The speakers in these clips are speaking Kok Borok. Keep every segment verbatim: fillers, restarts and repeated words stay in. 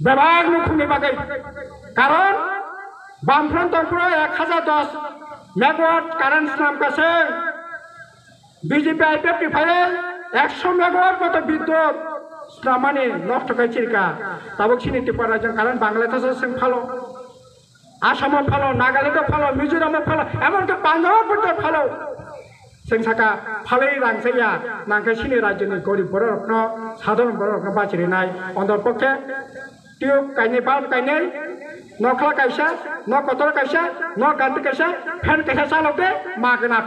Bebak nukhungni bagwi. Karon Bamfront tongphuru ek hajar dos megawatt current swnamkha chwng. B J P I P F ni phaiwi ekso megawatt moto bidyut swnamani nosto khai chirikha. Tabuk chini Tripura rajyo current Bangladesh-o chwng phalo. Assam-o phalo, Nagaland-o phalo, Mizoram-o phalo, emonki Punjab-o porjonto phalo. Chwng sakha phalwi rang chaya, nangkhe chini rajyoni gorib bororokno, sadharon bororokno bachirinai. Ondor pokhe tube kainwi, bulb kainwi, nokhla kaisa, nok kotor kaisa, nok ganti kaisa, fan kaisa chalok de, magna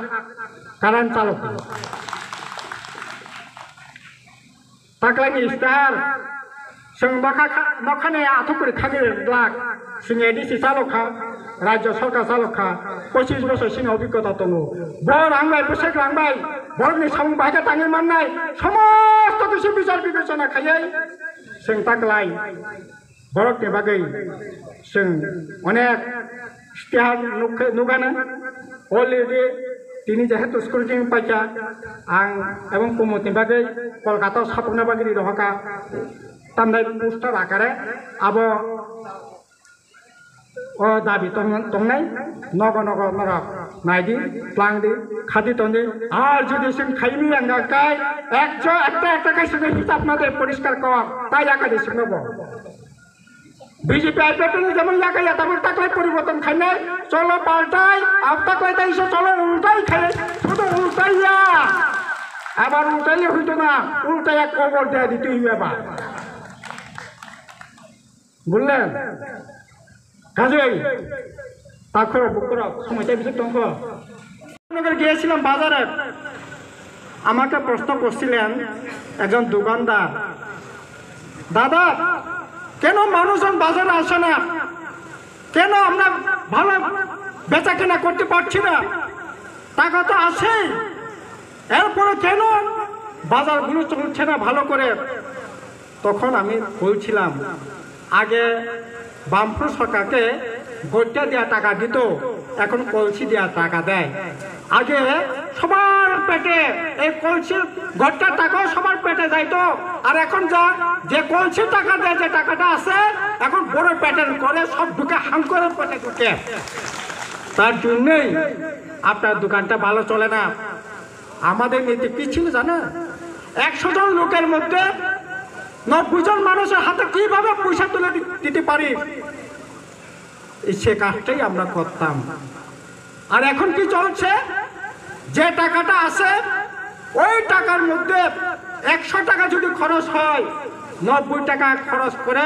current chalok di. Taklaini star, chwng nokha kha-, nokhani athukuri khani glak, chwng A D C chalok kha, rajyo sarkar chalok kha, pochis bosor chini obhiggota tongo. Bo rang bai, bwswk rang bai, borokni samung bahai khe tangwi mannai, somosto kisi bichar bibechona khaiwi chwng taklai. Borokni bagwi chwng onek stihar nukha-, nukano. Already tini jehetu scrutiny paikha, ang ebong Kumutni bagwi Kolkata-o sapukna bagwi ri rohorkha, tamni poster akare abo o dabi tong-, tongnai, nogo nogo norok naidi, tlangdi, khadi tongdi, ar jodi chwng khaimiyang kai, ekjo ekta ekta kai chwngno hisab nade poriskar kor, tai yakadi chwngno bo. B J P I P F ni jemon yakaya tabuk taklai poriborton khainai, cholo paltai, ab taklai tai se cholo ultai khai, sudu ultai ya. Abar ultai ya hoito na, ultai ya kobor de di tui ya ba. Bullen? Kajoi, takhoro bukoro, somoi tai bisik tongkho. নগর গিয়েছিলাম বাজারে, আমাকে প্রশ্ন করছিলেন একজন দোকানদার, "দাদা, কেন মানুষজন বাজারে আসে না? কেন আমরা ভালো বেচা কেনা করতে পারছি না? টাকা তো আছেই, এরপরে কেন বাজারগুলো চলছে না ভালো করে?" তখন আমি বলছিলাম, আগে বামফ্রন্ট সরকারকে গইট্টা দিয়া টাকা দিত, এখন কলসি দিয়া টাকা দেয়। আগে সবার পেটে এই কলসির গইট্টার টাকাও সবার পেটে যাইতো, আর এখন যা, যে কলসির টাকা দেয়, যে টাকাটা আছে, এখন বড় পেটে করে সব ঢুকে, হাঙ্করের পেটে ঢুকে। তার জন্যই আপনার দোকানটা ভালো চলে না। আমাদের নীতি কি ছিল জানো? একশো জন লোকের মধ্যে নব্বই জন মানুষের হাতে কিভাবে পয়সা তুলে দি-, দিতে পারি, এই সে কাজটাই আমরা করতাম। আর এখন কি চলছে? যে টাকাটা আছে, ওই টাকার মধ্যে একশো টাকা যদি খরচ হয়, নব্বই টাকা খরচ করে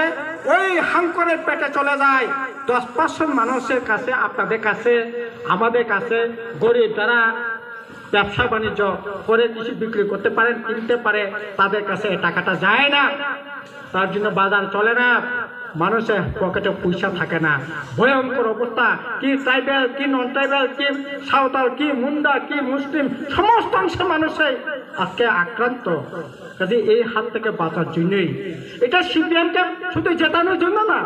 ওই হাঙ্করের পেটে চলে যায়। দশ পাঁচশো মানুষের কাছে, আপনাদের কাছে, আমাদের কাছে, গরিব যারা ব্যবসা বাণিজ্য করে কিছু বিক্রি করতে পারেন, কিনতে পারে, তাদের কাছে এই টাকাটা যায় না, তার জন্য বাজার চলে না, মানুষের পকেটে পয়সা থাকে না। ভয়ঙ্কর অবস্থা। কি ট্রাইবাল, কি নন ট্রাইবাল, কি সাঁওতাল, কি মুন্ডা, কি মুসলিম, সমস্ত অংশের মানুষই আজকে আক্রান্ত। কাজে এই হাত থেকে বাঁচার জন্যই এটা সিপিএমকে শুধু জেতানোর জন্য না,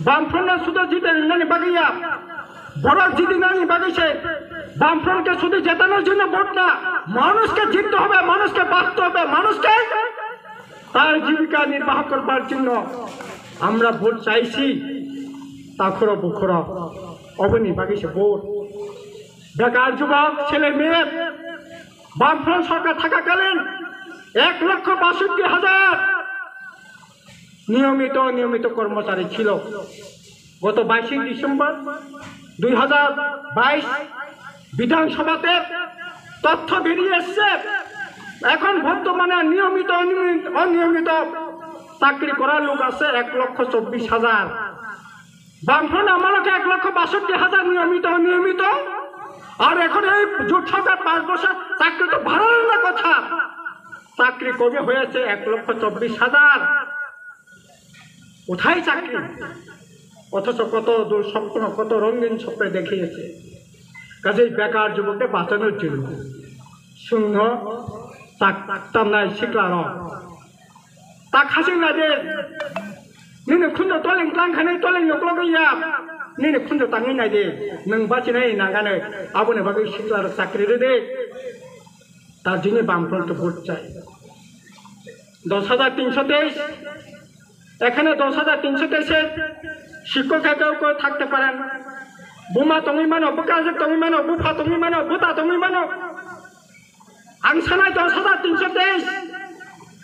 বামফ্রন্ট শুধু জিতে নির্মাণী বাগিয়া বড় জিতে নির্মাণী বাগিছে। বামফ্রন্টকে শুধু জেতানোর জন্য ভোট না, মানুষকে জিততে হবে, মানুষকে বাঁচতে হবে, মানুষকে তার জীবিকা নির্বাহ করবার জন্য আমরা ভোট চাইছি। তাখরো বুখরো অবনি বাগিছে ভোট। বেকার যুবক ছেলে মেয়ে বামফ্রন্ট সরকার থাকাকালীন এক লক্ষ বাষট্টি হাজার নিয়মিত, নিয়মিত কর্মচারী ছিল। গত বাইশে ডিসেম্বর দুই হাজার বাইশ বিধানসভাতে তথ্য বেরিয়ে এসছে, এখন বর্তমানে নিয়মিত, অনিয়মিত, অনিয়মিত চাকরি করার লোক আছে এক লক্ষ চব্বিশ হাজার। বামফ্রন্ট আমলে এক লক্ষ বাষট্টি হাজার নিয়মিত, অনিয়মিত। আর এখন এই জোট সরকার পাঁচ বছর চাকরি তো বাড়ানোর কথা। চাকরি কবে হয়েছে এক লক্ষ চব্বিশ হাজার? কোথায় চাকরি? অথচ কত দূর স্বপ্ন, কত রঙিন স্বপ্ন দেখিয়েছে। কাজেই বেকার যুবককে বাঁচানোর জন্য শূন্য চাক-, তার নাই শিখলার। Tak khasing nai de. Nini khunjo toleng tlang khani toleng yoklogwi ya. Nini khunjo tangwi nai de. Nwng bachinai nangani aboni bagwi siklarok chakri rw de. Tar jini bamfront vote chai. Dos hajar tinsho teis. এখানে দশ হাজার তিনশো তেইশে শিক্ষক হিসেবেও কেউ থাকতে পারেন। বুমা তঙি মানো, বুকাজে তঙি মানো, বুফা তঙি মানো, বুতা তঙি মানো। আংসানায় দশ হাজার তিনশো তেইশ।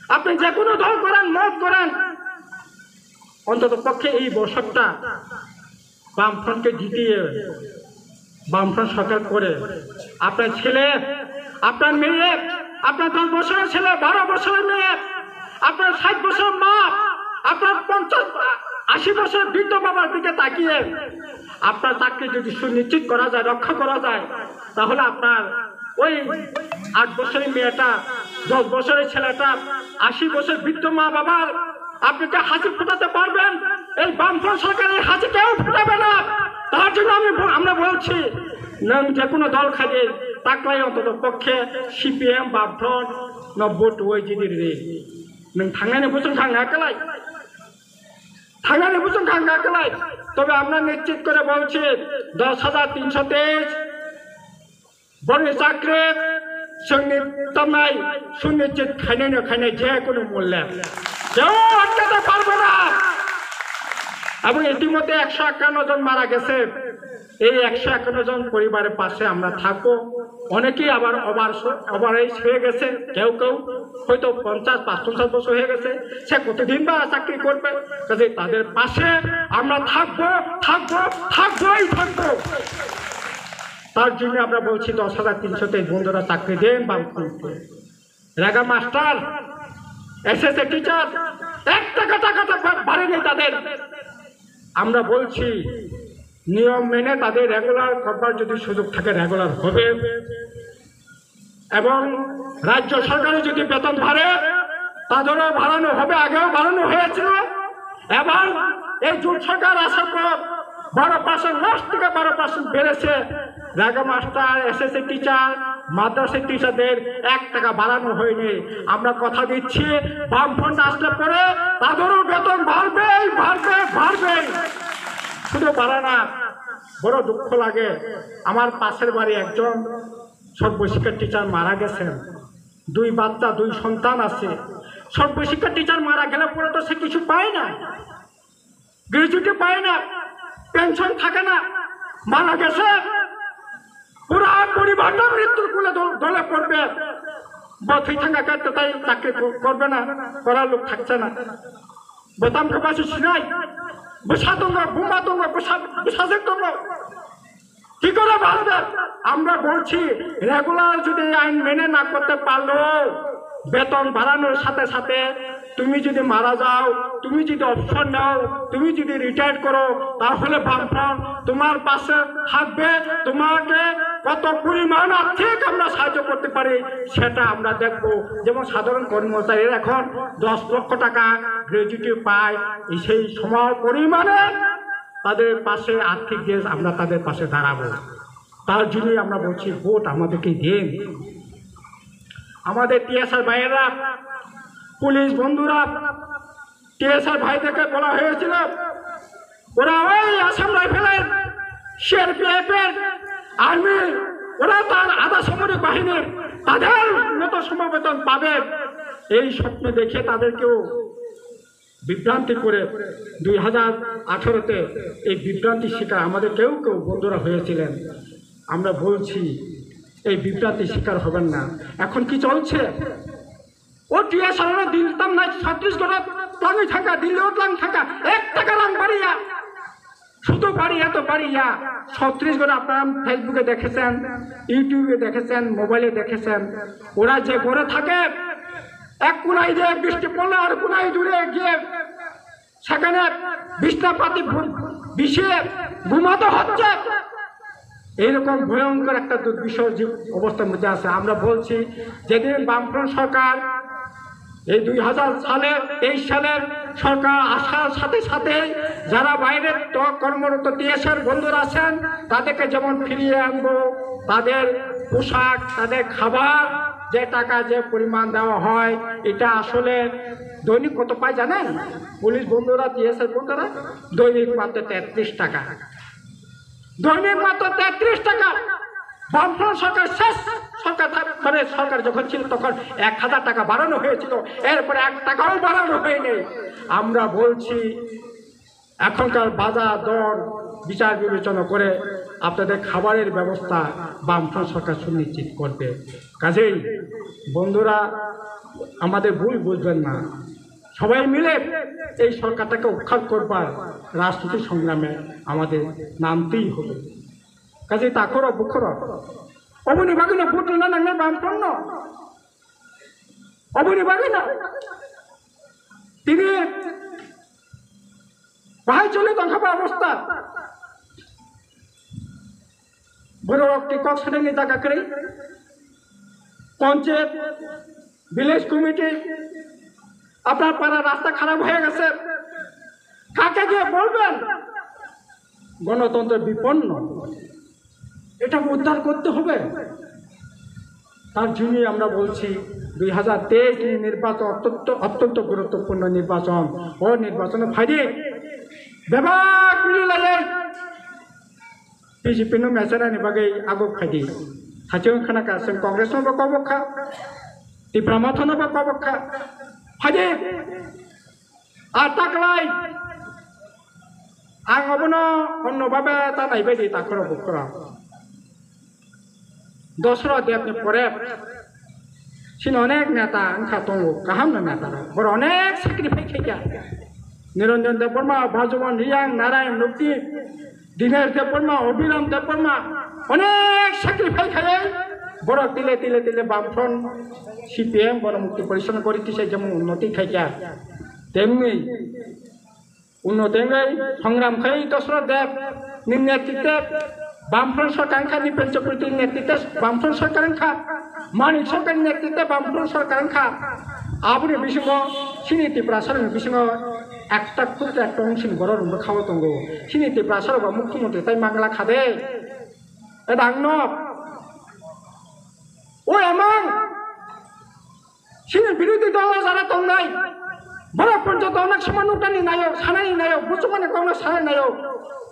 আপনি যে কোনো দল করেন, মত করেন, অন্তত পক্ষে এই বছরটা বামফ্রন্টকে জিতিয়ে বামফ্রন্ট সরকার করে আপনার ছেলে, আপনার মেয়ে, আপনার দশ বছরের ছেলে, বারো বছরের মেয়ে, আপনার ষাট বছর মা, আপনার পঞ্চাশ, আশি বছর বৃদ্ধ বাবার দিকে তাকিয়ে আপনার চাকরি যদি সুনিশ্চিত করা যায়, রক্ষা করা যায়, তাহলে আপনার ওই আট বছরের মেয়েটা, দশ বছরের ছেলেটা, আশি বছর বৃদ্ধ মা বাবার আপনি কি হাসি ফোটাতে পারবেন? এই বামফ্রন্ট সরকারের হাসি কেউ ফোটাবে না। তার জন্য আমি ব-, আমরা বলছি, নং যে কোনো দল খাইবে, তাকলাই অন্তত পক্ষে সিপিএম বামফ্রন্ট নব্বই টুয়ে জিতে রে। নং থাংনানি বুঝুন খাং না কেলাই, থাংনানি বুঝুন খাং না কেলাই। তবে আমরা নিশ্চিত করে বলছি, দশ হাজার তিনশো তেইশ বড় চাকরি সঙ্গে তামাই সুনিশ্চিত খাইনাই না খাইনাই যে কোনো মূল্যে কেউ আটকাতে পারবে না। এবং ইতিমধ্যে একশো একান্ন জন মারা গেছে। এই একশো একান্ন জন পরিবারের পাশে আমরা থাকবো। অনেকেই আবার ওভার, ওভার এজ হয়ে গেছে, কেউ কেউ হয়তো পঞ্চাশ, পাঁচপঞ্চাশ বছর হয়ে গেছে। সে কতদিন বা চাকরি করবে? কাজে তাদের পাশে আমরা থাকবো, থাকবো, থাকবোই থাকবো। তার জন্য আমরা বলছি, দশ হাজার তিনশো তেইশ বন্ধুরা চাকরি দেন বামফ্রন্টকে। রেগা মাস্টার, এসএসসি টিচার, এক টাকা, টাকাটা বা-, বাড়েনি তাদের। আমরা বলছি, নিয়ম মেনে তাদের রেগুলার করবার যদি সুযোগ থাকে, রেগুলার হবে। এবং রাজ্য সরকারের যদি বেতন বাড়ে, তাদেরও বাড়ানো হবে, আগেও বাড়ানো হয়েছিল। এবং এই জোট সরকার আসার পর বারো পার্সেন্ট, দশ থেকে বারো পার্সেন্ট বেড়েছে। রেগা মাস্টার, এসএসসি টিচার, মাদ্রাসা টিচারদের এক টাকা বাড়ানো হয়নি। আমরা কথা দিচ্ছি, বামফ্রন্ট আসলে পরে তাদেরও বেতন বাড়বেই, বাড়বে, বাড়বেই। শুধু বাড়ে না, বড় দুঃখ লাগে। আমার পাশের বাড়ি একজন সর্বশিক্ষা টিচার মারা গেছেন। দুই বাচ্চা, দুই সন্তান আছে। সর্বশিক্ষা টিচার মারা গেলে পরে তো সে কিছু পায় না, গ্র্যাচুইটি পায় না, পেনশন থাকে না, মারা গেছে, পুরা পরিবারটা মৃত্যুর কোলে দ-, ঢলে পড়বে। বথি থাকা কাটতে তাই চাকরি ক-, করবে না, করার লোক থাকছে না। Botam khe basi sinai, bwsa tongo, buma tongo, bwsa, bwsajwk tongo. কি করে বাঁচবে? আমরা বলছি, রেগুলার যদি আইন মেনে না করতে পারলো, বেতন বাড়ানোর সাথে সাথে তুমি যদি মারা যাও, তুমি যদি অবসর নাও, তুমি যদি রিটায়ার করো, তাহলে বামফ্রন্ট তোমার পাশে থাকবে। তোমাকে কত পরিমাণ আর্থিক আমরা সাহায্য করতে পারি, সেটা আমরা দেখব। যেমন সাধারণ কর্মচারীরা এখন দশ লক্ষ টাকা গ্র্যাচুইটি পায়, এই সেই সম পরিমাণে তাদের পাশে আর্থিক যে আমরা তাদের পাশে দাঁড়াবো। তার জন্যই আমরা বলছি, ভোট আমাদেরকে দিন। আমাদের টিএসআর ভাইয়েরা, পুলিশ বন্ধুরা, টিএসআর ভাইদেরকে বলা হয়েছিল, ওরা ওই আসাম রাইফেলের, সিআরপিএফ এর, আর্মি, ওরা তার আধা সামরিক বাহিনীর, তাদের মতো সমবেতন পাবে, এই স্বপ্ন দেখে তাদেরকেও বিভ্রান্তি করে দুই হাজার আঠারোতে এই বিভ্রান্তির শিকার আমাদের কেউ কেউ বন্ধুরা হয়েছিলেন। আমরা বলছি, এই বিভ্রান্তির শিকার হবেন না। এখন কি চলছে? ও টিএসআর দিল্লি তাম নাই, ছত্তিশগড় tlangwi thangkha, দিল্লিও tlang thangkha, এক টাকা রাং বাড়িয়া, শুধু বাড়িয়া তো বাড়িয়া। ছত্তিশগড় আপনারা ফেসবুকে দেখেছেন, ইউটিউবে দেখেছেন, মোবাইলে দেখেছেন, ওরা যে ঘরে থাকে, এক কোনায় যে বৃষ্টি পড়লে আর কোনায় দূরে গিয়ে সেখানে বিছনাপাতি ভু-, বিছিয়ে ঘুমাতে হচ্ছে। এইরকম ভয়ঙ্কর একটা দুর্বিষহ যে অবস্থার মধ্যে আছে। আমরা বলছি, যেদিন বামফ্রন্ট সরকার এই দুই হাজার সালে, তেইশ সালের সরকার আসার সাথে সাথে যারা বাইরে ত-, কর্মরত টিএসআর বন্ধুরা আছেন, তাদেরকে যেমন ফিরিয়ে আনবো, তাদের পোশাক, তাদের খাবার, যে টাকা যে পরিমাণ দেওয়া হয়, এটা আসলে দৈনিক কত পায় জানেন? পুলিশ বন্ধুরা, টিএসআর বন্ধুরা দৈনিক মাত্র তেত্রিশ টাকা, দৈনিক মাত্র তেত্রিশ টাকা। বামফ্রন্ট সরকার শেষ সরকার থাক-, মানে সরকার যখন ছিল তখন এক হাজার টাকা বাড়ানো হয়েছিল, এরপরে এক টাকাও বাড়ানো হয়নি। আমরা বলছি এখনকার বাজার দর বিচার বিবেচনা করে আপনাদের খাবারের ব্যবস্থা বামফ্রন্ট সরকার সুনিশ্চিত করবে। কাজেই বন্ধুরা, আমাদের ভুল বুঝবেন না, সবাই মিলে এই সরকারটাকে উৎখাত করবার রাজনৈতিক সংগ্রামে আমাদের নামতেই হবে। Kaje takhoro bukhoro. Oboni bagwi no vote rwna nangnai Bamfront no. Oboni bagwi no. Tini bahai choli tongkha ba obostha. Borok ti kok sanani jaga kwrwi. Panchayat, village committee, আপনার পাড়া রাস্তা খারাপ হয়ে গেছে, কাকে গিয়ে বলবেন? গণতন্ত্র বিপন্ন, এটা উদ্ধার করতে হবে। তার জন্যই আমরা বলছি, দুই হাজার তেইশ নির্বাচন অত্যন্ত, অত্যন্ত গুরুত্বপূর্ণ নির্বাচন। ও নির্বাচনে ফাইদে বেবাক মিলি লাগে। B J P no mechana ni bagwi aguk phaidi. Thachung khana ka, chwng Congress no bo kobok kha, Tipra Motha no bo kobok kha. Phaidi. Ar taklai. Ang obono onno babe ta nai baidi takhoro bukhoro. Dosro Deb ni pore. Chini onek neta wngkha tongo, kaham no neta rok. Borok onek sacrifice khaikha. Niranjan Debbarma, Bhajaban Reang, Narayan Rukti, Dinesh Debbarma, Abhiram Debbarma, onek sacrifice khaiwi borok tile tile tile Bamfront, C P M, Ganamukti Porishad gori tisa jemon unnoti khaikha. Temni Uno tengwi songram khai Dosro Deb ni netritwe Bamfront sorkar wngkha, Nipel Chakraborty ni netritwe Bamfront sorkar wngkha, Manik Sarkar ni netritwe Bamfront sorkar wngkha. Aboni bisingo chini Tiprasa ni bisingo ekta khudra ekta wngsin borok rok bwkhao tongo. Chini Tiprasa rok ba mukhyamantri tai mangla kha de. Edang no. O emang. Chini birodhi dolo jara tongnai, borok poncho dol nak sima nuknani nayo, sanani nayo, buchukmani kokno sanani nayo.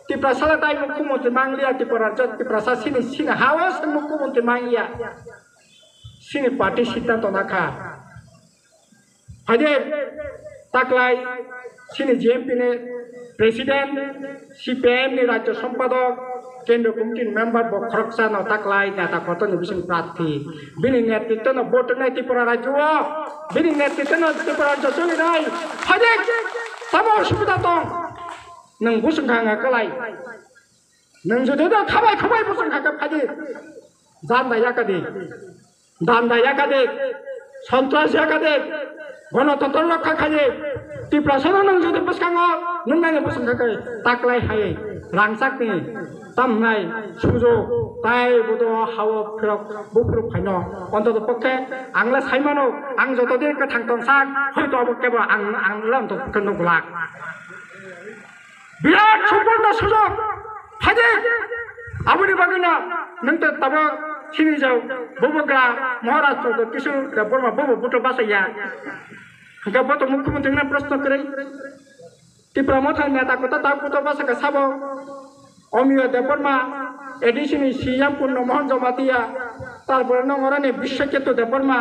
Tiprasa le tai mukhyamantri mangliya, Tripura rajyo, Tiprasa chini, chini ha-o se mukhyamantri mangliya. Chini party siddhanto nakha. Phaide taklai chini G M P ni president, C P I M ni rajyo sompadok, kendro committee ni member bo khoroksa no taklai neta kotor ni bising prarthi. Bini netritwo no vote wngnai Tripura rajyo o, bini netritwo no Tripura rajyo choli nai. Phaide tamo osubida tong? Nwng busung kha wngkha kwlai. Nwng jodi no khabai khubai busung kha khe phaide janda yakadi. Danda yakade, sontras yakade, gonotontro rokha khaye, Tiprasano nwng jodi bwskango nwngnani bwswng kha khe taklai hai rangchakni tamnai sujok tai bodo hao phirok buphuru phaino. Ontoto pokhe ang le saimano, ang joto din kwthang tongsak, hoito abo kebo ang, ang le ontoto pokhe nukglak. Birat suporno sujok. Phaidi. Aboni bagwino nwng to tabok sini jao. Bubagra Maharaj Pradyot Kishore Debbarma bubo buto bachaya. Hwnkhe bo to mukhyamantri wngna proshno kwrwi. Tipra Motha neta kota tabok buto bachaka sabo. Omiyo Debbarma, A D C ni C M Purno Mohan Jamatia, tarpore nongorani Biswaketu Debbarma.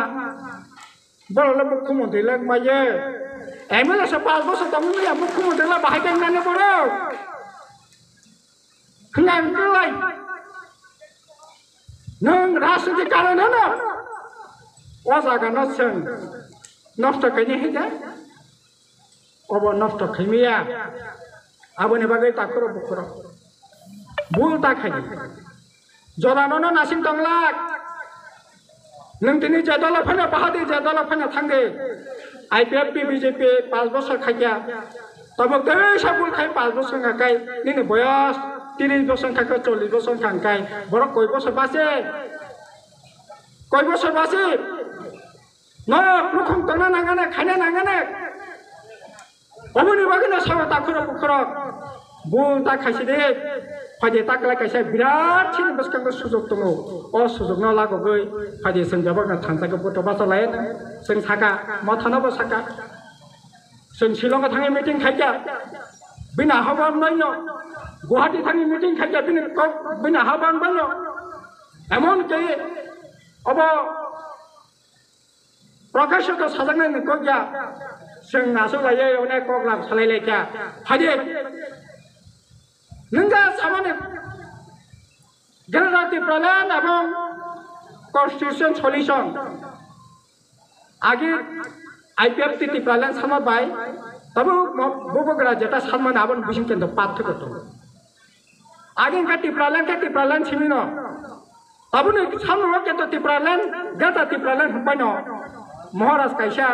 Borok le mukhyamantri le wngmaiye. M L A se panch bochor tongmani ya mukhyamantri le bahai khe wngnani borok. Hwnna hwnkhe lai. Nwng rajniti karon hwno. O jaga no chwng nosto khaini hai khe. Obo nosto khaimaya. Aboni bagwi takhoro bukhoro. Bul ta khaidi. Jorano no nasing tonglak. Nwng tini je dolo phano bahadi, je dolo phano thangdi. I P F T B J P panch bochor khaikha. Tabok teisa bul khai panch bochor wngkha kai. Nini boyos tris bochor wngkha kai, chollish bochor wngkha kai. Borok koi bochor basi? Koi bochor basi? No, nukhung tongna nangane, khaina nangane. Oboni bagwino sao takhoro bukhoro. Bul ta khaisi de. Phaidi taklai kaisa birat chini bwskango sujok tongo. O sujokno lagogwi phaidi chwng bebakno thansa khe buto bachalai. Chwng saka, Mothano bo saka. Chwng Shillongo thangwi meeting khaikha. Bini haban baino. Guwahati thangwi meeting khaikha bini kok, bini haban baino. Emon ki obo Prakash to sajaknai ni kok ya, chwng aswk lai onek kok lam salai lai kha. Phaidi, nwng ja samani Greater Tipraland ebong Constitution Solution. Agi I P F T Tipraland sama bai, tabuk mo-, bubagra jeta sanmani aboni bising kendo pathoko tongo. Agi wngkha Tipraland khe Tipraland simino. Tabukni samno kento Tipraland, Greater Tipraland hwnbaino Maharaj kaisa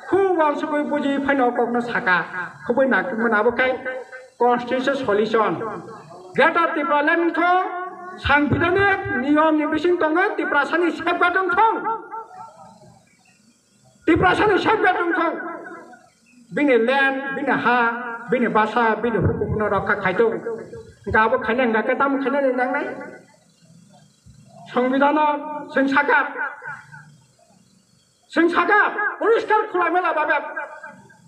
khu wansugwi buji phaino kokno saka, khubui nakmani abo khai Constitution Solution. Greater Tipraland wngkha Sangbidanik niyom ni bising tongo Tiprasani safeguard wngthong. Tiprasani safeguard wngthong. Bini land, bini ha, bini basa, bini hukuk no rokha khaitong. Hingkha abo khaina hingkha khe tamo khaina ni nangnai? Songbidan o chwng saka. Chwng saka, poriskar khula mela babe.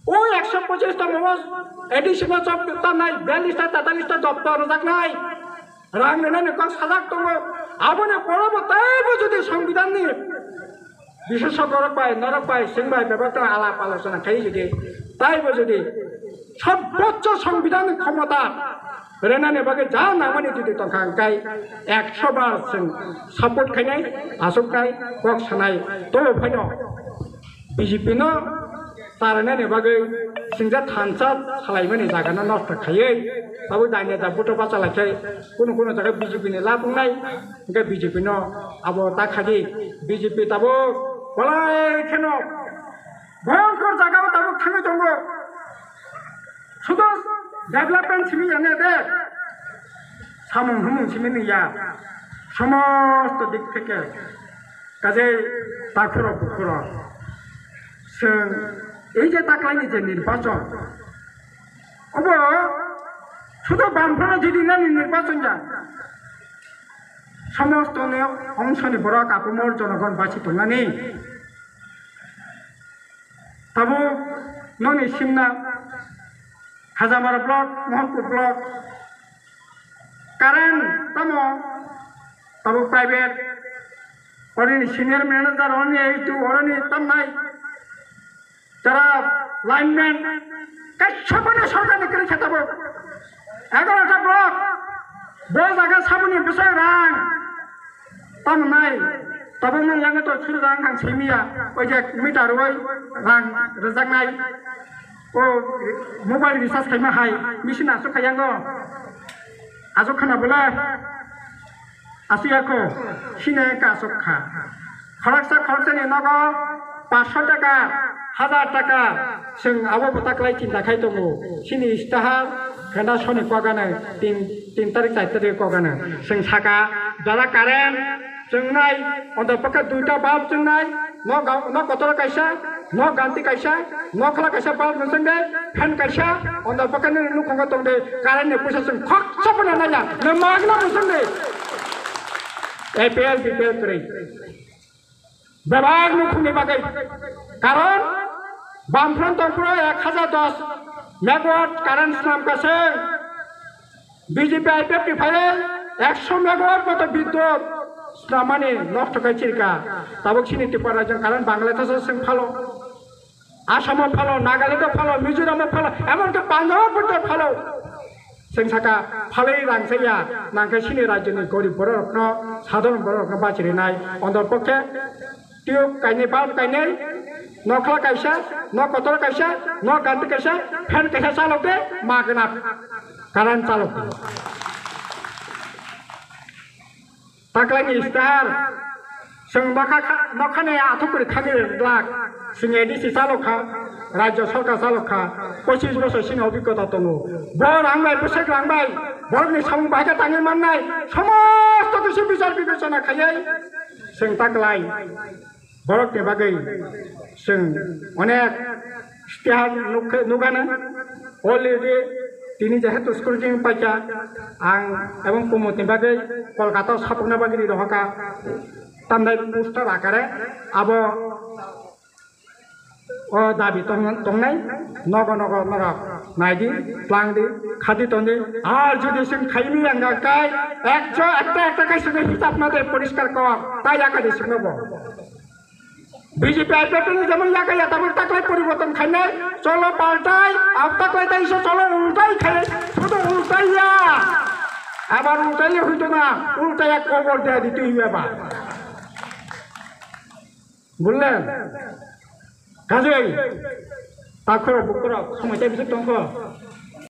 O ekso pochis ta momo A D C no job tanai, biyallis ta, tetalis ta job to rwjaknai. Rang nene ne kok sajak tongo. Aboni poro bo tei bo jodi Songbidan ni bisesogorok bai, norok bai, chwng bai bebak ta alap alochona khai jodi, tai bo jodi sorboccho Songbidan ni khomota renani bagwi ja nangmani jodi tongkha, hingkai ekso bar chwng support khainai, aswknai, kok sanai, to phaino B J P no charainani bagwi singja thansa salaimani jagano nosto khaiwi, abo dainai da buto bachalai khai kunu kunu jaga B J P ni lab wngnai, hingke B J P no abo ta khadi, B J P tabuk bolai kheno bhayangkor jagao tabuk thangwi tongo. Sudo development simi ya ne de, samung humung simi ni ya, somosto dik theke kajai takhuro bukhuro. Chwng ei je taklaini je nirbachon, obo sudo bamphano jodi nani nirbachon ya, somosto ni ongshoni borok apumor jonogon bachi tongani. Tabuk noni simna Hajamara block, Mohanpur block, current tamo, tabuk private, oroni senior manager, oroni A two, oroni tamnai, tara lineman, kaisa bono sorkar ni kwrwi khe tabuk. Egarota block, bo jaga saboni bwsai rang, Tamo nai, tabuk nang yang to suru rang ang simiya, oi je meter oi rang rwjak nai. O mobile recharge khaima hai, machine aswk khai yango. Aswk khana bole, aswk yakho, sine ka aswk kha. Khoroksa khoroksa ni nogo, paanch sho taka, hajar taka, chwng abo bo taklai chinta khai tongo. Chini istihar, khenda soni kok ano, tin, tin tarik, char tarik kok ano. Chwng saka, jora current, chwng nai, onto pokhe duita bulb chwng nai, no ga-, no kotor kaisa, no ganti kaisa, no khla kaisa bulb no chwng de, fan kaisa, onto pokhe nini nukhungo tong de, current ni puisa chwng khoroksa phano nai ya, no magna bo chwng de. A P L, B P L kwrwi. Bebak nukhungni bagwi. Karon, Bamfront tongphuru ek hajar dos megawatt current swnam kaseng. B J P I P F ni phaiwi ekso megawatt moto bidyut swnamani nosto khai chirika. Tabuk chini Tripura rajyo current Bangladesh-o chwng phalo. Assam-o phalo, Nagaland-o phalo, Mizoram-o phalo, emonki Punjab-o phalo. Chwng saka phalwi rang chaya, nangkhe chini rajyoni gorib bororokno, sadharon bororokno bachirinai. Ondor pokhe tiyok kainwi, bulb kainwi, nokhla kaisa, nok kotor kaisa, nok ganti kaisa, fan kaisa chalok de, magna current chalok de. Taklai ni star, chwng nokha kha-, nokhani athukuri khagwi glak, chwng A D C chalok kha, rajyo sarkar chalok kha, pochis bosor chini obhiggota tongo. Bo rang bai, bwswk rang bai, borokni samung bahai khe tangwi mannai, somosto kisi bichar bibechona khaiwi chwng taklai. Borokni bagwi chwng onek istihar nukha-, nukgano. Already tini jehetu scrutiny paikha, ang ebong Kumotni bagwi Kolkata o sapukna bagwi ri rohorkha tamnai poster akare. Abo O dabi tong-, tongnai, nogo nogo norok naidi, tlangdi, khadi tongdi, ar jodi chwng khaimani yangkha kai, ekjo ekta ekta kai chwngno hisab nade poriskar kor, tai yakadi chwngno bo. B J P I P F ni jemon yakaya tabuk taklai poriborton khainai, cholo paltai, ab taklai tai se cholo ultai khai, sudu ultai ya. Abar ultai le hoito na, ultai ya kobor de di tui ba. Bullen? Kajoi, takhoro bukhoro, somoi tai bisik tongkho.